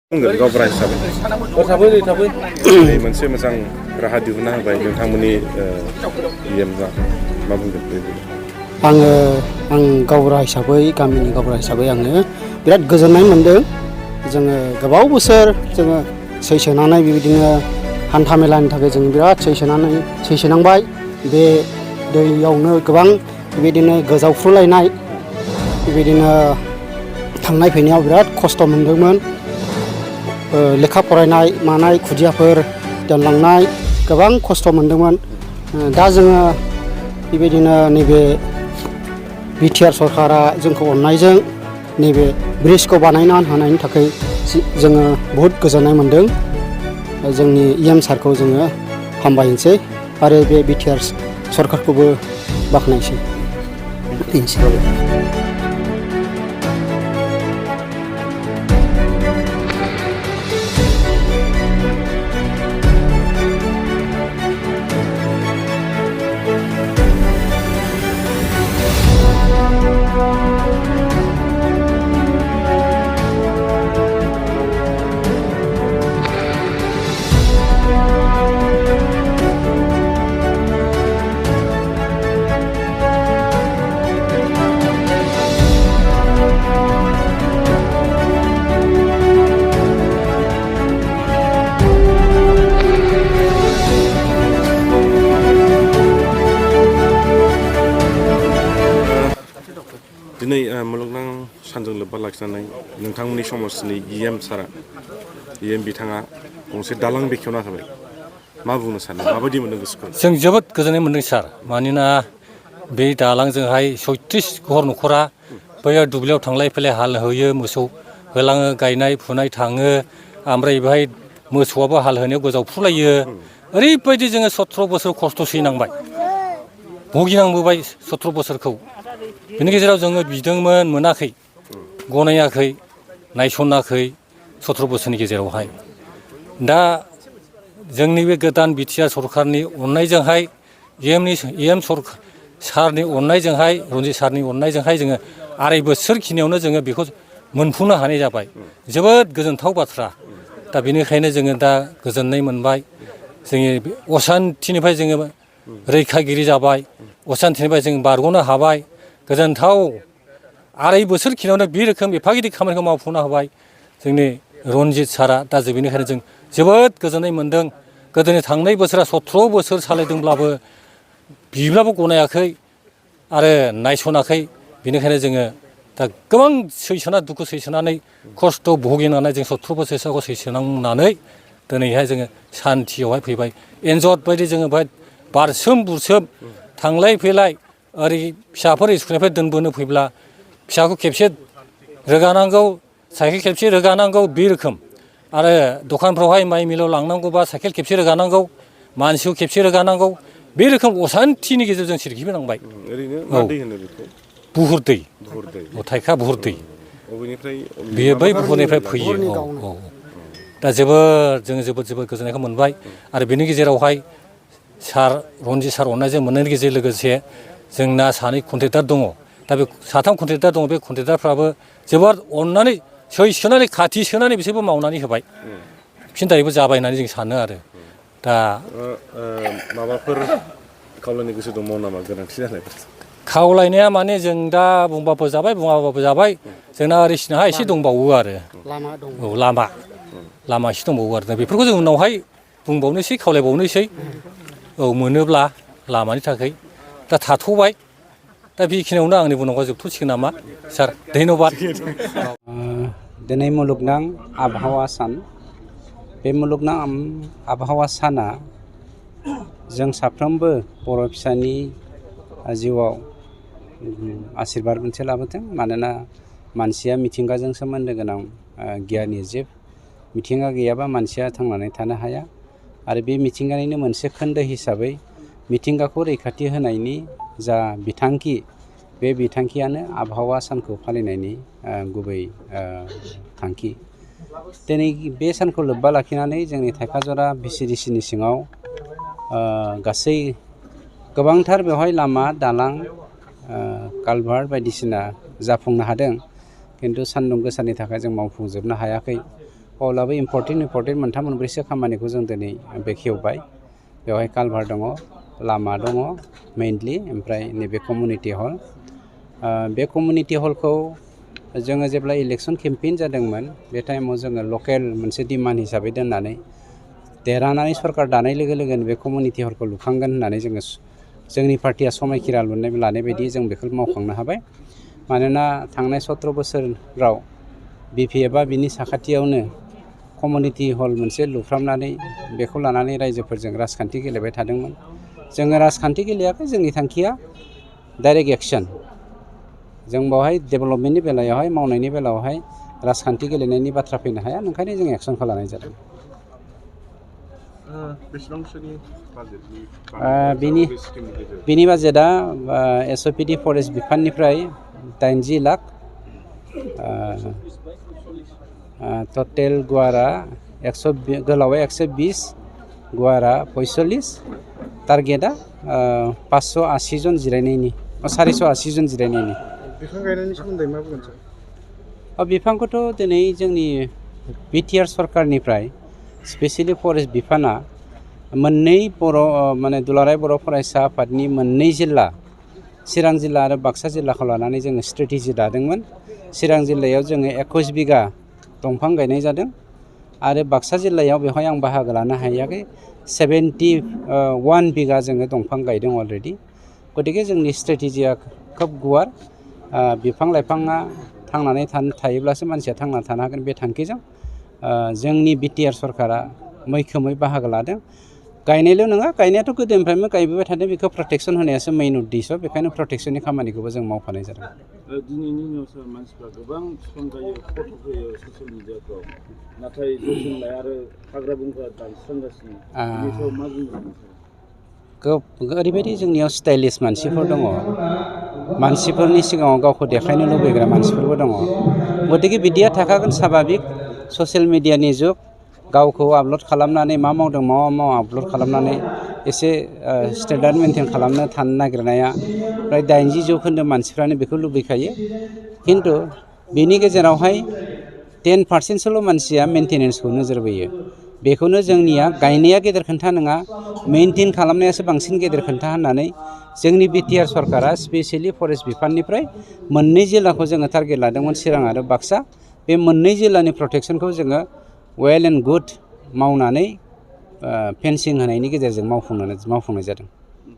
गावबुरा हिसाबै मोनसे मोजां राहा दिहुनना होबाय नोंथांमोननि मा बुंगोन आं गावबुरा हिसाबै गामिनि गावबुरा हिसाबै आङो बिराद गोजोननाय मोन्दों। जोङो गोबाव बोसोर जोङो सैसोनानै बेबायदिनो हान्था मेलानि थाखाय जों बिराद सैसोनांबाय। बे दैयावनो गोबां बेबायदिनो गोजावफ्रुलायनाय बेबायदिनो थांनाय फैनायाव बिराद खस्थ' मोन्दोंमोन। लेखा फरायनाय मानाय खुदियाफोर दोनलांनाय गोबां खस्थ' मोन्दोंमोन। दा जोङो बेबायदिनो नैबे बिटिआर सरकारा जोंखौ अननायजों नैबे ब्रिजखौ बानायना होनायनि थाखाय जोङो बहुद गोजोननाय मोन्दों। जोंनि EM सारखौ जोङो हामबायसै आरो बे बिटिआर सरकारखौबो बाख्नायसै। दिनै मुलुगनां सानजों लोब्बा लाखिनानै नोंथांमोननि समाजनि EM सारा बिथाङा गंसे दालां बेखेवना होबाय। मा बुंनो सानो, माबायदि मोन्दों गोसोखौ? जों जोबोद गोजोननाय मोन्दों सार। मानोना बे दालांजोंहाय 36 घर न'खरा बैयाव दुब्लियाव थांलाय फैलाय हाल होयो, मोसौ होलाङो, गायनाय फुनाय थाङो। ओमफ्राय बेहाय मोसौआबो हाल होनायाव गोजावफ्रुलायो। ओरैबायदि जोङो 17 बोसोर खस्थ' सैनांबाय, भुगिनांबोबाय 17 बोसोरखौ। बेनि गेजेराव जोङो बिदोंमोन, मोनाखै, गनायाखै, नायसनाखै 17 बोसोरनि गेजेरावहाय। दा जोंनि बे गोदान बिटिआर सरकारनि अननायजोंहाय EM सारनि अननायजोंहाय, रन्जित सारनि अननायजोंहाय जोङो 2.5 बोसोर खिनियावनो जोङो बेखौ मोनफुंनो हानाय जाबाय। जोबोद गोजोनथाव बाथ्रा। दा बेनिखायनो जोङो दा गोजोननाय मोनबाय। जोंनि असान्थिनिफ्राय जोङो रैखागिरि जाबाय, असान्थिनिफ्राय जों बारग'नो हाबाय। गोजोनथाव 2.5 बोसोर खिनियावनो बे रोखोम एफा गिदिर खामानिखौ मावफुंना होबाय जोंनि रन्जित सारा। दा बेनिखायनो जों जोबोद गोजोननाय मोन्दों। गोदोनि थांनाय बोसोरा 17 बोसोर सालायदोंब्लाबो बिब्लाबो गनायाखै आरो नायसनाखै। बेनिखायनो जोङो दा गोबां दुखु सैसोनानै खस्थ' भुगिनानै जों 17 बोसोरसोखौ सैसोनांनानै दिनैहाय जोङो सान्थियावहाय फैबाय। एन्जर बायदि जोङो बेहाय बारसोम बुरसोम थांलाय फैलाय। ओरै फिसाफोर स्कुलनिफ्राय दोनबोनो फैब्ला फिसाखौ खेबसे रोगानांगौ, साइकेल खेबसे रोगानांगौ, बे रोखोम। आरो दखानफ्रावहाय माइ मिलाव लांनांगौबा साइकेल खेबसे रोगानांगौ, मानसिखौ खेबसे रोगानांगौ। बे रोखोम असान्थिनि गेजेरजों सिरखिबोनांबाय। ओरैनो मा दै होनो बेखौ? बुहुर दै, थाइखा बुहुर दै। बेयो बै बुहुरनिफ्राय फैयो। दा जोङो जोबोद गोजोननायखौ मोनबाय। आरो बेनि गेजेरावहाय रन्जित सार अननायजों मोननायनि गेजेर लोगोसे जोंना 2 कन्ट्रेक्टर दङ। दा बे 3 कन्ट्रेक्टर दङ। बे कन्ट्रेक्टरफ्राबो जोबोद अननानै सैसोनानै खाथि सोनानै बिसोरबो मावनानै होबाय। फिनदायबो जाबाय होननानै जों सानो आरो। दा माबाफोर खावलायनो गोसो दंबावो नामा, गोनांथि जानायफोर? खावलायनाया माने जों दा बुंबाबो जाबाय, बुङाबाबो जाबाय। जोंना ओरैसिनाहा एसे दंबावो आरो। लामा एसे दंबावो आरो। दा बेफोरखौ जों उनावहाय बुंबावनोसै, खावलायबावनोसै। मोनोब्ला लामानि थाखाय। दा थाथ'बाय। दा बेखिनियावनो आंनि बुंनांगौआ जोबथ'सिगोन नामा सार? धन्यबाद। दिनै मुलुगनां आबहावा सान। बे मुलुगनां आबहावा साना जों साफ्रोमबो बर' फिसानि जिउआव आसिरबाद मोनसे लाबोथों। मानोना मानसिया मिथिंगाजों सोमोन्दो गोनां गियानि जिब। मिथिंगा गैयाबा मानसिया थांनानै थानो हाया। आरो बे मिथिंगानिनो मोनसे खोन्दो हिसाबै मिथिंगाखौ रैखाथि होनायनि जा बिथांखि, बे बिथांखियानो आबहावा सानखौ फालिनायनि गुबै थांखि। दिनै बे सानखौ लोब्बा लाखिनानै जोंनि थाइखाजरा VCDCनि सिङाव गासै गोबांथार बेवहाय लामा, दालां, कालभार्ट बायदिसिना जाफुंनो हादों। खिन्थु सान्दुं गोसानि थाखाय जों मावफुंजोबनो हायाखै। अब्लाबो इम्परटेन्ट मोनथाम मोनब्रैसो खामानिखौ जों दिनै बेखेवबाय। बेवहाय कालभार दङ, लामा दङ मेइनलि, ओमफ्राय नैबे कमिउनिटि हल। बे कमिउनिटि हलखौ जोङो जेब्ला इलेक्सन केम्पेइन जादोंमोन बे टाइमाव जोङो लकेल मोनसे डिमान्ड हिसाबै दोननानै देरहानानै सरकार दानाय लोगो लोगोनो बे कमिउनिटि हलखौ लुखांगोन होननानै जोङो जोंनि पार्टिया समायखिरा लानाय बायदि जों बेखौ मावखांनो हाबाय। मानोना थांनाय 17 बोसोराव BPFआ बिनि साखाथियावनो कमिउनिटि हल मोनसे लुफ्रामनानै बेखौ लानानै रायजोफोरजों राजखान्थि गेलेबाय थादोंमोन। जोङो राजखान्थि गेलेयाखै, जोंनि थांखिया डाइरेक्ट एक्सन। जों बेवहाय डेभेलपमेन्टनि बेलायावहाय, मावनायनि बेलायावहाय राजखान्थि गेलेनायनि बाथ्रा फैनो हाया, ओंखायनो जों एक्सनखौ लानाय जादों। बिनि बाजेटआ SOPD फरेस्ट बिफाननिफ्राय 80 लाख, टटेल गुवारा गोलावा 120, गुवारा 45, टारगेटआ 580 जन जिरायनायनि, 480 जन जिरायनायनि। बिफां गायनायनि सोमोन्दै मा बुंगोन सार? बिफांखौथ' दिनै जोंनि BTR सरकारनिफ्राय स्पेसियेलि फरेस्ट बिफाना मोननै माने दुलाराय बर' फरायसा आफादनि मोननै जिल्ला, चिरां जिल्ला आरो बाक्सा जिल्लाखौ लानानै जोङो स्ट्रेटेजि दादोंमोन। चिरां जिल्लायाव जोङो 21 बिगा दंफां गायनाय जादों आरो बाक्सा जिल्लायाव बेवहाय आं बाहागो लानो हायाखै, 71 बिगा जोङो दंफां गायदों अलरेडि। गतिके जोंनि स्ट्रेटेजिया खोब गुवार। बिफां लाइफाङा थांनानै थायोब्लासो मानसिया थांना थानो हागोन, बे थांखिजों जोंनि BTR सरकारा मैखोमै बाहागो लादों। गायनायल' नङा, गायनायाथ' गोदोनिफ्रायनो गायबोबाय थादों, बेखौ प्रटेक्सन होनायासो मेइन उद्देश्य, बेखायनो प्रटेक्सननि खामानिखौबो जों मावफानाय जादों। दिनैनि निउसाव मानसिफ्रा गोबां बिफां गायो, फट' होयो ससियेल मिडियाफ्राव, नाथाय जोथोन लाया आरो हाग्रा बंग्रा दानस्रांगासिनो, बेनि सायाव मा बुंगोन? ओरैबायदि जोंनियाव स्टाइलिश मानसिफोर दङ, मानसिफोरनि सिगाङाव गावखौ देखायनो लुबैग्रा मानसिफोरबो दङ। गतिके बिदिया थाखागोन, साभाबिक। ससियेल मिडियानि जुग, गावखौ आपल'ड खालामनानै मा मावदों मा मावा आपल'ड खालामनानै एसे स्टेन्डार्ड मेनटेन खालामनो थानो नागिरनाया फ्राय 80% मानसिफ्रानो बेखौ लुबैखायो। खिन्थु बेनि गेजेरावहाय 10%सोल' मानसिया मेनटेनेन्सखौ नोजोर बोयो। बेखौनो जोंनिया गायनाया गेदेर खोन्था नङा, मेनटेन खालामनायासो बांसिन गेदेर खोन्था होननानै जोंनि BTR सरकारा स्पेसियेलि फरेस्ट बिफाननिफ्राय मोननै जिल्लाखौ जोङो टारगेट लादोंमोन, चिरां आरो बाक्सा। बे मोननै जिल्लानि प्रटेक्सनखौ जोङो वेल एन्ड गुड मावनानै फेन्सिं होनायनि गेजेरजों मावफुंनाय जादों।